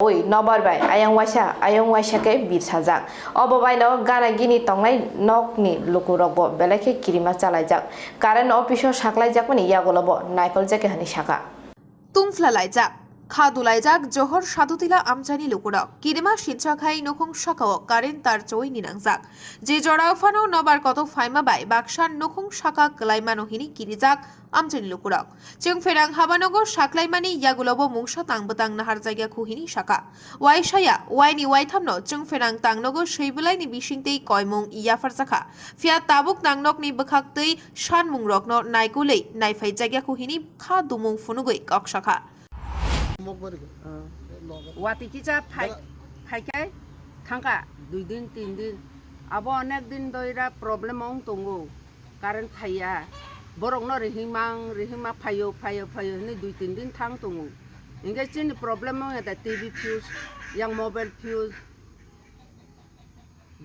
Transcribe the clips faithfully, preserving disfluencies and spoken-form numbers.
Oi, nobar bai ayang waisa, ayang waisa khe bir sajak. Obo baino gana gini tongnai nokni lukurokbo belai khe kirima chalaijak. Current office-o saklaijakmani yagulobo naikol jekhe hwnwi saka. Tungphla laijak, kha dulaijak Johor Sadutila amchaini lukurok. Kirima sinchak hai nukhung sakao current tar choi ninangjak. Je jorao phano nobar koto phaima bai baksa nukhung saka kwlaimano hini kirijak amchaini lukurok. Chwng pherang habanogo saklaimani yagulobo mungsa tang bwtang nahar jagya khu hini saka. Waisaya, waini waithamno chwng pherang tangnogo swi bwlaini bisingtwi koimung yapharjakha. Phiya tabuk nangnokni bwkhaktwi sanmungrokno naikolwi naiphai jagya khu hini kha dumung phunugwi kok sakha. Mokbari go. Ah. Mokbari. Wati kisa phai, Bana- phaikai thangka dui din, tin din. Abo onek din doira problem wng tongo. Current phaiya. Borokno rihimang, rihima phaio, phaio, phaio hinwi dui tin din thang tongo. Hinkhe chini problem wngya da T V fuse, yang mobile fuse.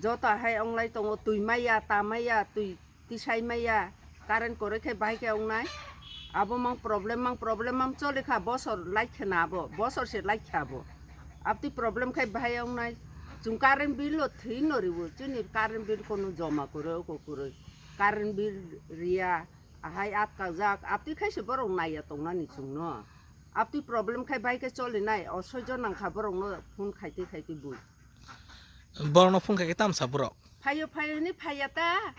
Joto hai onglai tongo, twi maya, ta maya, twi tisai maya, current koroi khe bahai khe ongnai. Abo mang problem, mang problem, mang choli kha, bosor lai khe na abo, bosor se lai kha abo. Abtwi problem khai bahai ongnai. Chwng current bill lo thwi no riwo, chini current bill kono joma koroi, oko koroi. Current bill riya, ahai atkajak, abtwi khai se borok naiya tongnani chwngno. Abtwi problem khai bahai khe choli nai, osoijo nang kha borokno phone khaitwi khaitwi bui. Borokno phone khai khe tamsa borok. Phaio, phaio hinwi phaiya ta.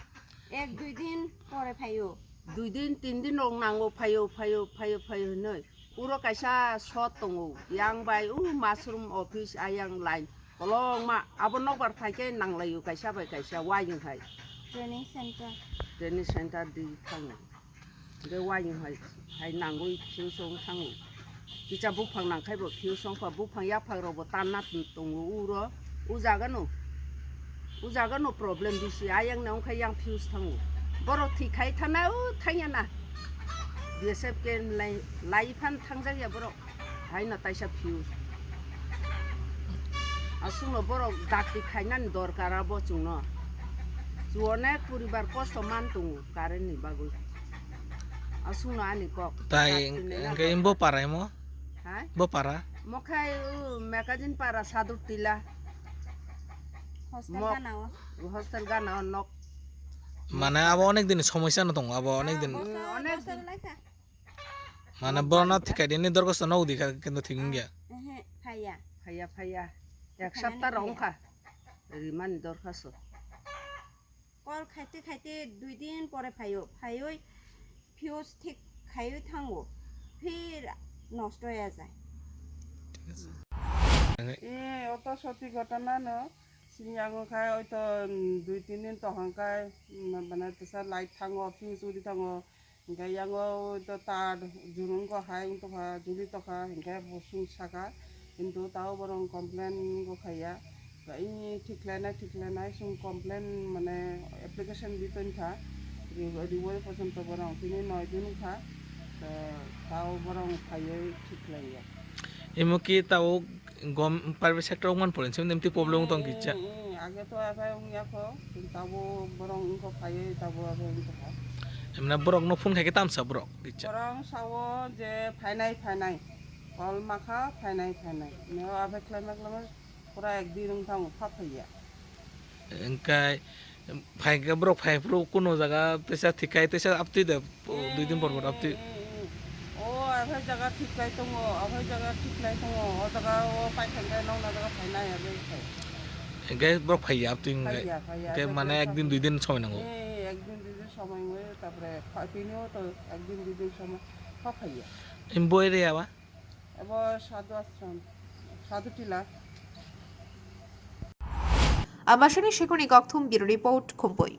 Ek dui din pore phaio. Dui din, tin din rok nango, phaio, phaio, phaio, phaio hinwi. Uro kaisa shot tongo, yang bai, uh, mushroom office ayang line. Kolongma, abo nokbar phaikhe nanglaio kaisa bai kaisa, wayung hai. Training center. Training center di thango. Hingke wayung hai, hai nangwi fuse wng thango. Kisa buphang nangkhai bo fuse wngkha, buphang yaphang rok bo tanna tongo uro, o jaga no, o jaga no problem bisi, ayang ni wngkha yang fuse thango. Borok thwi khai thana, o thangya na. B S F ke lai, lai phan thangjak ya borok. Haino taisa fuse. Aswkno borok dakti khainani dorkar abo chwngno. Chwng onek poribar kosto man tongo current ni bagwi. Aswkno ani kok. Tai dakti ni hingke nang bo para imo? Ha? Bo para? Mokhai u magazine para Sadur Tila. Hostel Mo-, gana o. Hostel gana o nok. Mane abo onek din ni somosya no tongo, abo onek din. Ah, bosor, onek bosor din. Laisa. Mane borokno thikadi ni dorkhasto no udi kha, kintu thik wngya. Ehe, phaiya. Phaiya, phaiya. Ek sapta rok wngkha. Rimani dorkhasto. Call khaite khaite dui din pore phaio. Phaioi fuse thik khaioi thango. Phir nosto ya jai. Eh, oto soti ghotona no. Sini yango khai oito, mm, dui tin din tohang khai, mm, mane tesa light thango, fuse udi thango. Hingke yango to tar jurung ko hai wng tokha, juli tokha, hingke bo sung saka, kintu tao borong complain go khaiya. Ini thik khlainai, thik khlainai, sung complain mane application di tonkha, ri-, riwai porjonto borong tini noi din wngkha, to tao borong phaiwi thik khlaiya. Imo ki tao gom private sector wngman pore, sini twi problem wng tong kisa. Eh, eh, age to aphai wngya kho, tabo borok wngkha phaiwi tabo aphai wngkha. Emna borok no phone khai khe tamsa borok kisa. Borok sao je phainai phainai, call makha phainai phainai. Neo aphai khlaima khlaima pura ek din wng thango pha phaiya. Engkai Phaikhe borok phai phuru kuno jaga teisa thikai teisa aptwi de, o, dui din por por aptwi. O, aphai jaga thiklai tongo, aphai jaga thiklai tongo, o jaga o paithakhe nokna jaga phainai aboni khai. Hingke borok phaiya aptwi hingke. Phaiya, phaiya, hingke mane ek din dui din somoi nango. Eh, ek din dui din somoi nango, tapore pha-, tini o to ek din dui din somoi pha phaiya. Em boi re aba? Abo Sadhu Ashram, Sadhu Tila. Ambasani Shekuni Kokthum, Bureau Report, Khumpui.